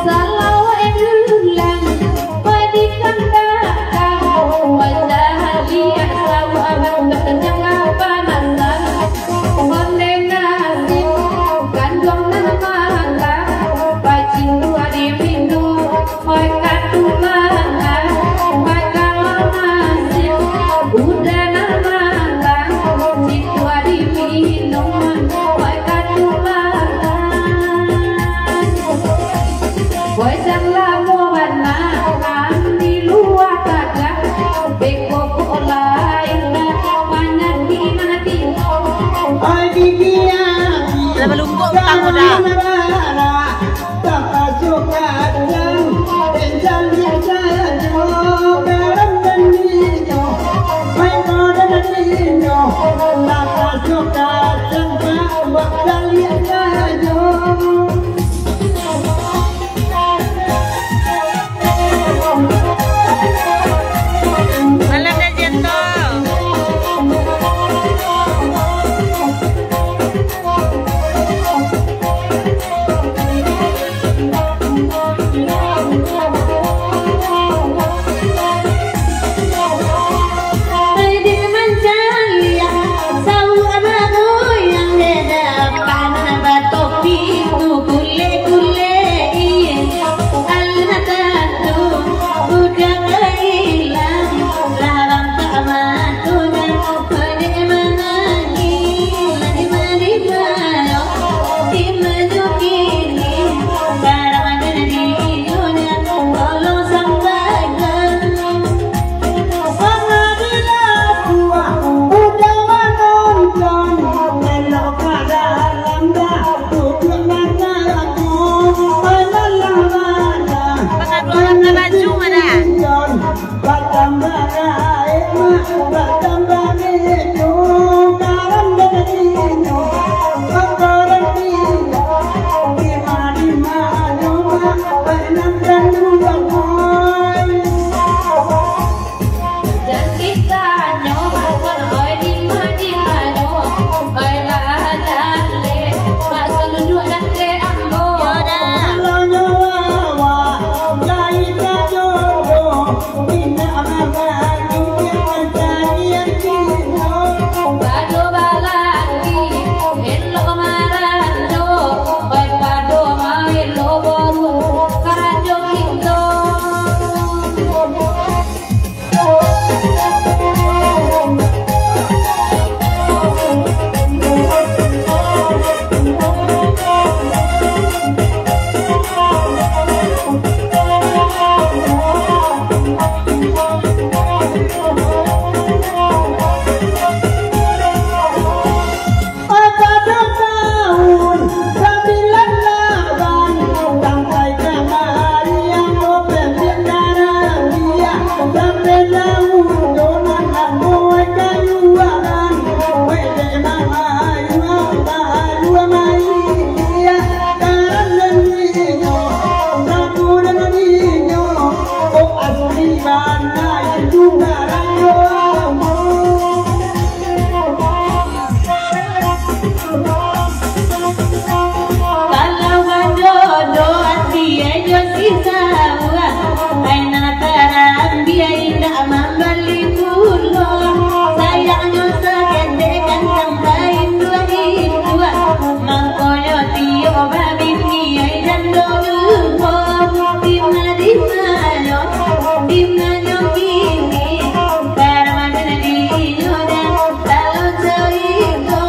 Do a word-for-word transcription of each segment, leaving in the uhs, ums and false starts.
Salawat bulan, padikan datang, wajah liak, sawa abang, kenyang kapanasan. Onde nasi, kanduang nan malang, pacindu adi minum. Oi katulangan, oi kalau nasi, udah namalang, cintu adi minum, oi katulangan. Oi jan lamo bana, di lua tagah, beko ko lain, banyak di nadi. Oi gigi adi, lah balungguak utang udah. Malam dah jatuh. Pengaduan ka baju mana? Kalau bajodoh ati jo si Sawa, ai nan tarang dia indak mambali pulo. Sayangnyo saketek kantang bainduak-induak, mangkonyo tiok babini ai jando umua. Dima-dimanyo, dimanyo kini, karamadan dinyo dan talun carito.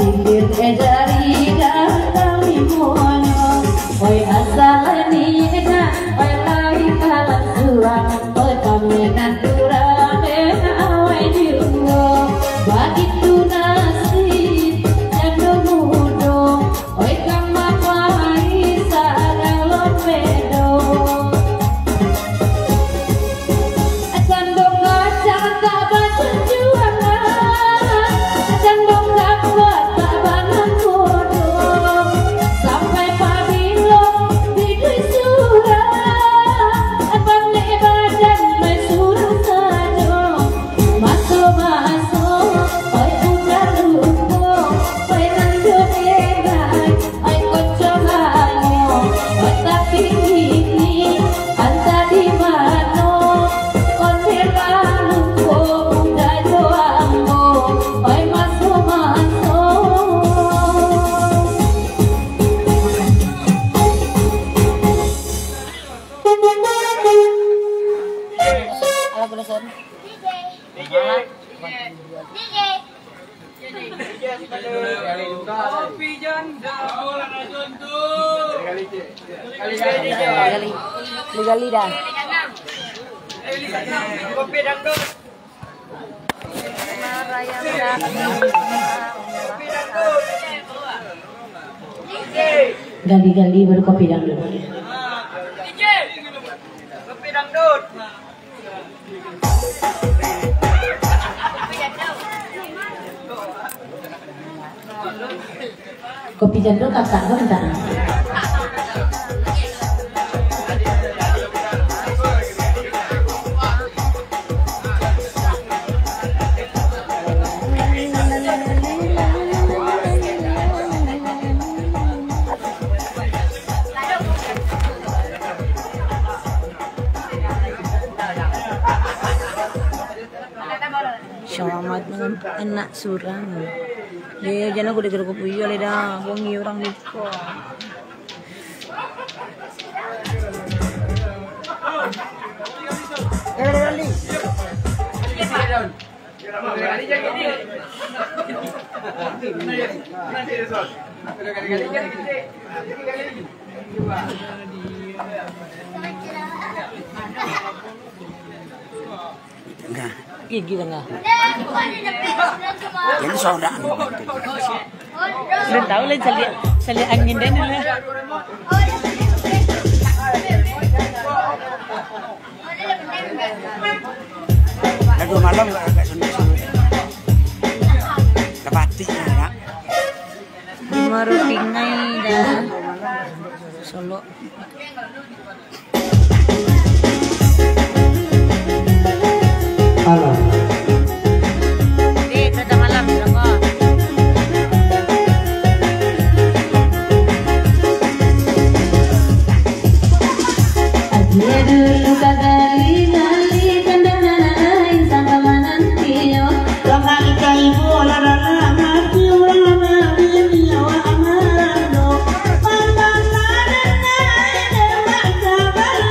Pinggir jari dan kami muanyo. Oi, asal ni dah, oi, lai kalah surang. Oi, pamenan urang, eh, awai juo. Bagitu nasib jando mudo. Oi, kama pai sagalo pedo. Cando kacang tak batunjuakan, cando kapa tak banangkodo. Sampai pabilo bidui surang, pandai badan basurang sajo. Maso-maso, oi, bukan lupo, oi, nan jo denai. Ai kocok hanyo, ai tapi kini, antah di mano, ondeh lalu ko budak jo ambo, ai maso-maso. Alah, bodoh, Son. Gali, gali dah. Gali-gali baru kopi dangdut. Kopi jando katak tu minta. Selamat anak surang. Yo, yo, jano kuda-kuda kupuyo le dah. Wong iyo urang lupo. Enggak. Gigi tengah. Jadi saudara. Belum tahu lah, cari, cari angin deh dulu. Lagu malam agak sunyi-sunyi. Lepatik ya, nak. Di Muaro Pingai dah. Solok. Alah. Di Kota Malam, Ciloko. Aje dulu ka gali-gali, kandangan aing samba mananti yo. Lah ka ibo lah dalam ati urang anak bini awak amarando. Pambakaran aing dewek sabar.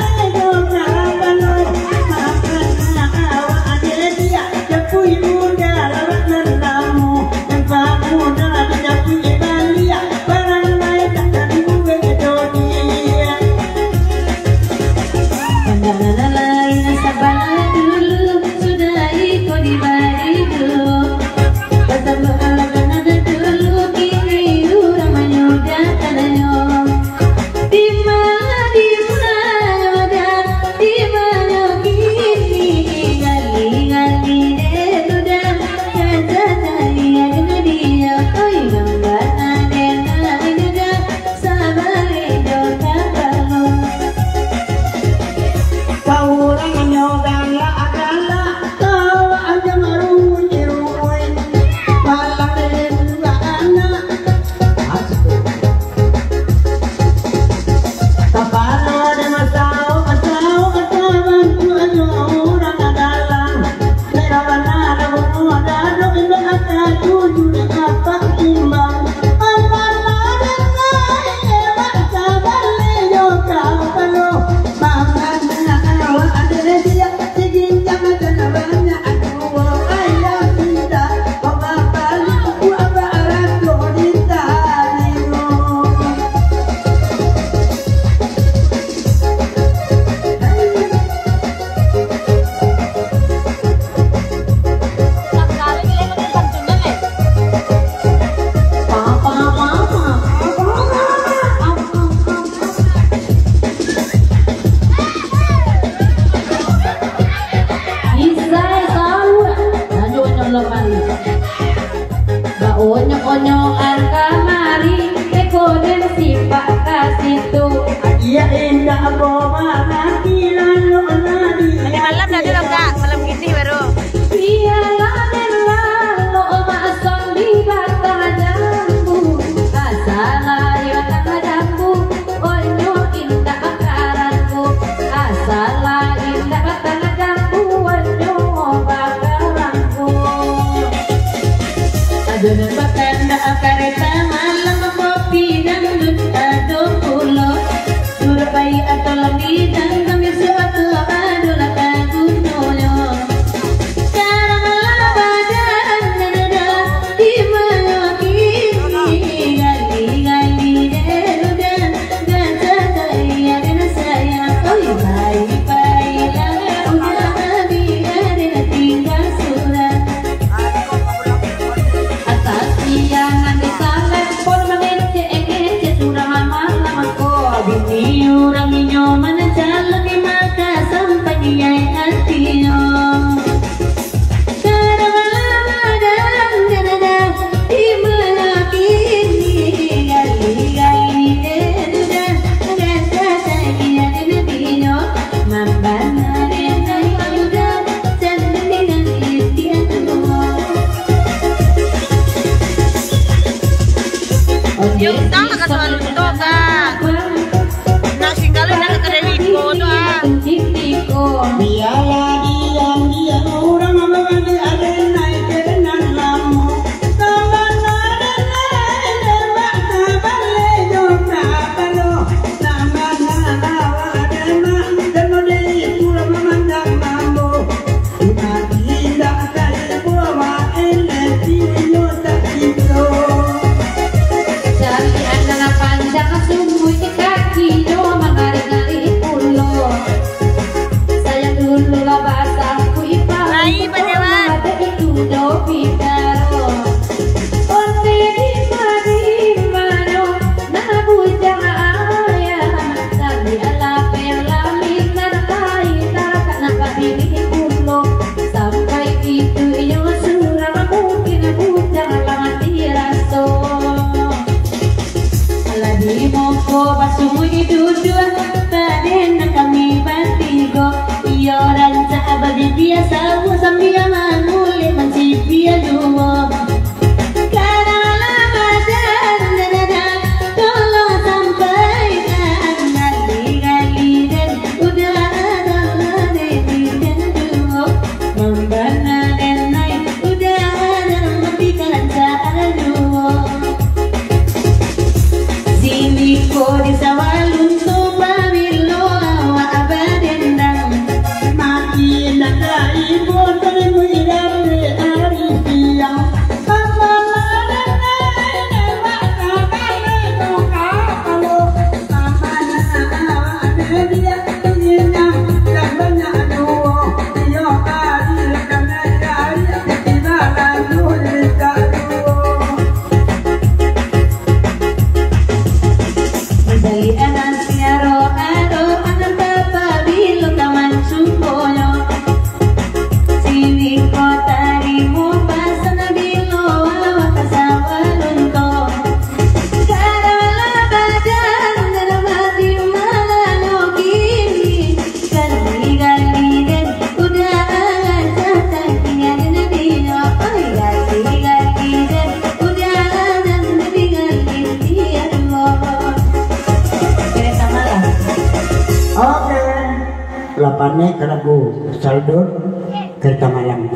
Yo, utang ka sawah lunto, Kak. Nak singgalan nak ka Dewi Iko tu, ah. Biarlah diam-diam orang mengadu ada naik ke nan lamo. Kawan ada naik lewat, tak boleh juga kalau. Lai, Pak Dewa. Lah di muko basungui duduak, baden kami batigo. Iyo rancak babibia sauah sambia mangulek mancibia juo. Karalah badan dadada, tolong sampaikan gali-gali den, udah ada gali den juo. Mambana den ai, udah ada mati karancak juo. Sini ko di sawah lunto, pabilo awak badendang. Mati nak ka ibo, tadi muiran di ari siang. Apa malam lain, awak tak boleh buka palo. Apa nak awak ada dia, ini yang tak banyak duo. Iyo, ari lah kanai ari, tapi malam tu cerita duo. Mandaliakan siaro ado, angan tapabilo ka mancukonyo. Sini ko tarimo pasan bilo awak ka sawah lunto. Karalah badan dalam hati malano kini. Gali-gali den, udah ada tangkinya den dino. Oi, gali-gali den, udah ada gali-gali tiar mo. Kereta malam. Oke. Lah panek ka lagu Saldor, Kereta Malam.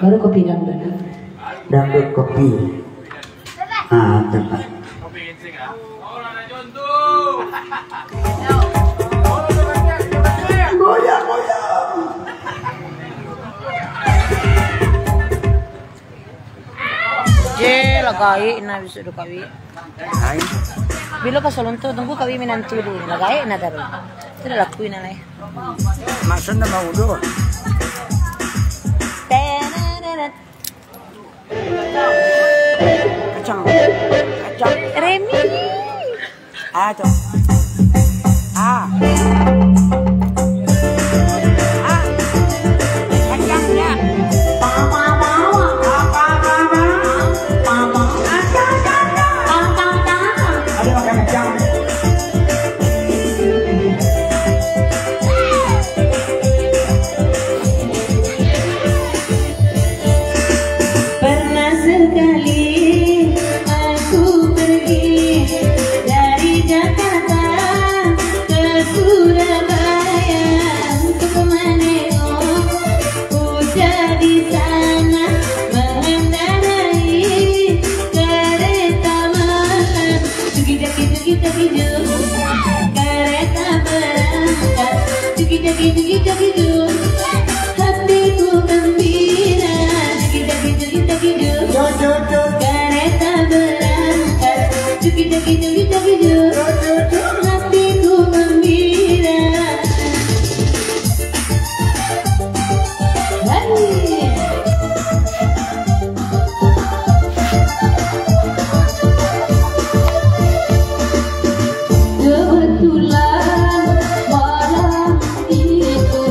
Baru kopi dangdut. Dangdut kopi. Ah, tu. Goyang, goyang. Je lah gaek, nah, bisuak tu kawin. Ai. Bilo ka Solon tu, tunggu kawin minantu dulu. Lah gaek nah taruih. Tu dah laku nah lai. Maksudnya mau dulu. Tenet. Kacang. Kacang. Remi. Ah, tu. Ah. Ah. Kacangnya. Ada makan kacang. Pernah sekali aku pergi dari Jakarta ke Surabaya untuk menengok kuda di sana mengendarai kereta malam. Cuki-caki, cuki-caki, juk. Kareta barangkat. Cuki-caki, cuki-caki, juk. Hatiku gembira. Cuki-caki, cuki-caki, juk. Kareta barangkat. Cuki-caki, cuki-caki, juk. Hatiku gembira. Hai. Kebetulan malam itu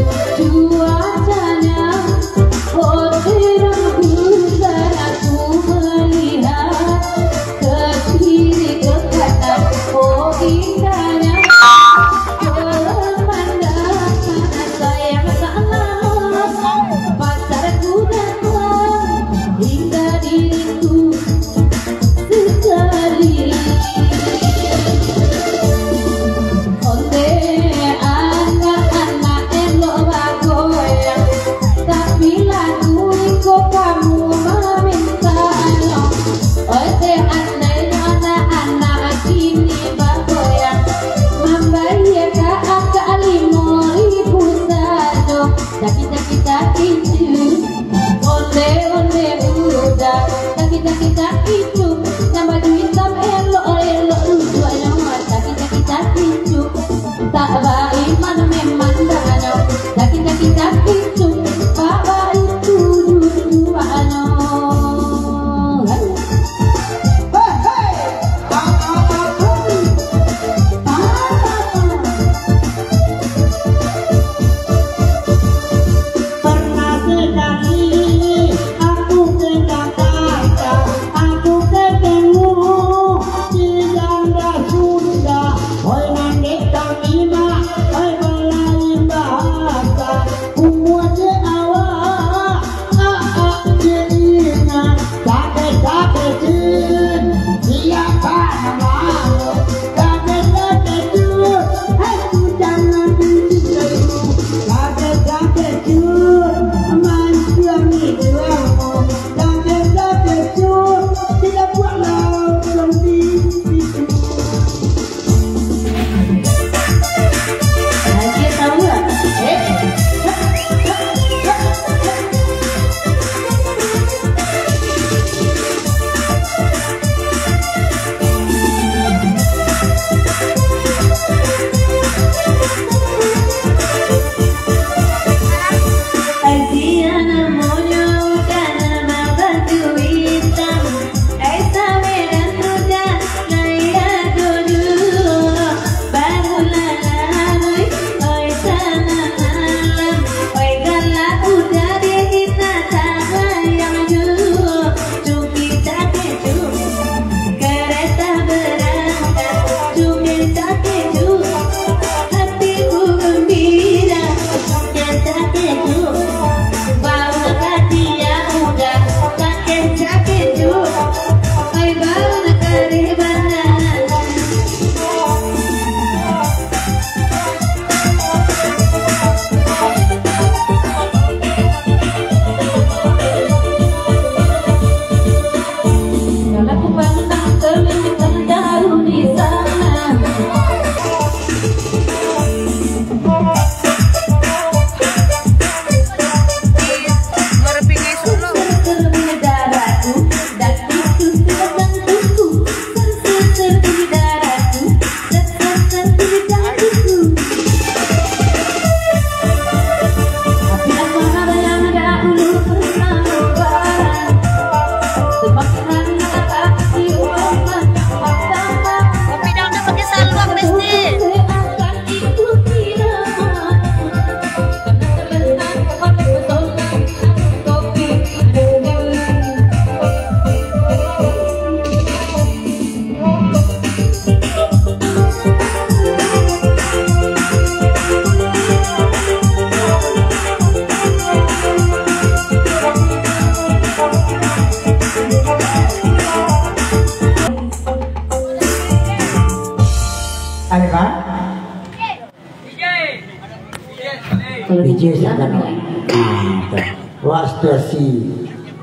Kalau D J sakan. Ah, tu. Wak situasi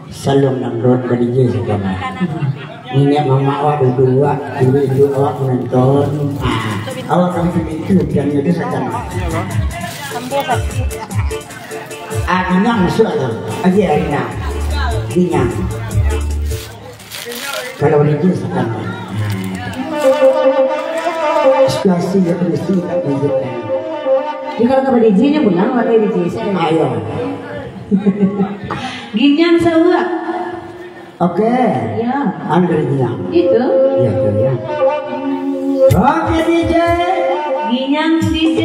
salon dan road ba D J sakan. Niniak mamak awak duduak, ibu-ibu awak menonton. Ah, awak kami tu itu, dan itu sakan. Ah, Ginyang masuk tu. Aja Ginyang. Ginyang. Kalau D J sakan. Situasi yang mesti tak tunjukkan. Jadi kalau ka D J nyo pulang, pakai D J saya. Ayo. Ginyang sauak. Oke. Ya. Anu dari Ginyang. Itu. Iya, itu ya. Oke, D J. Ginyang D J.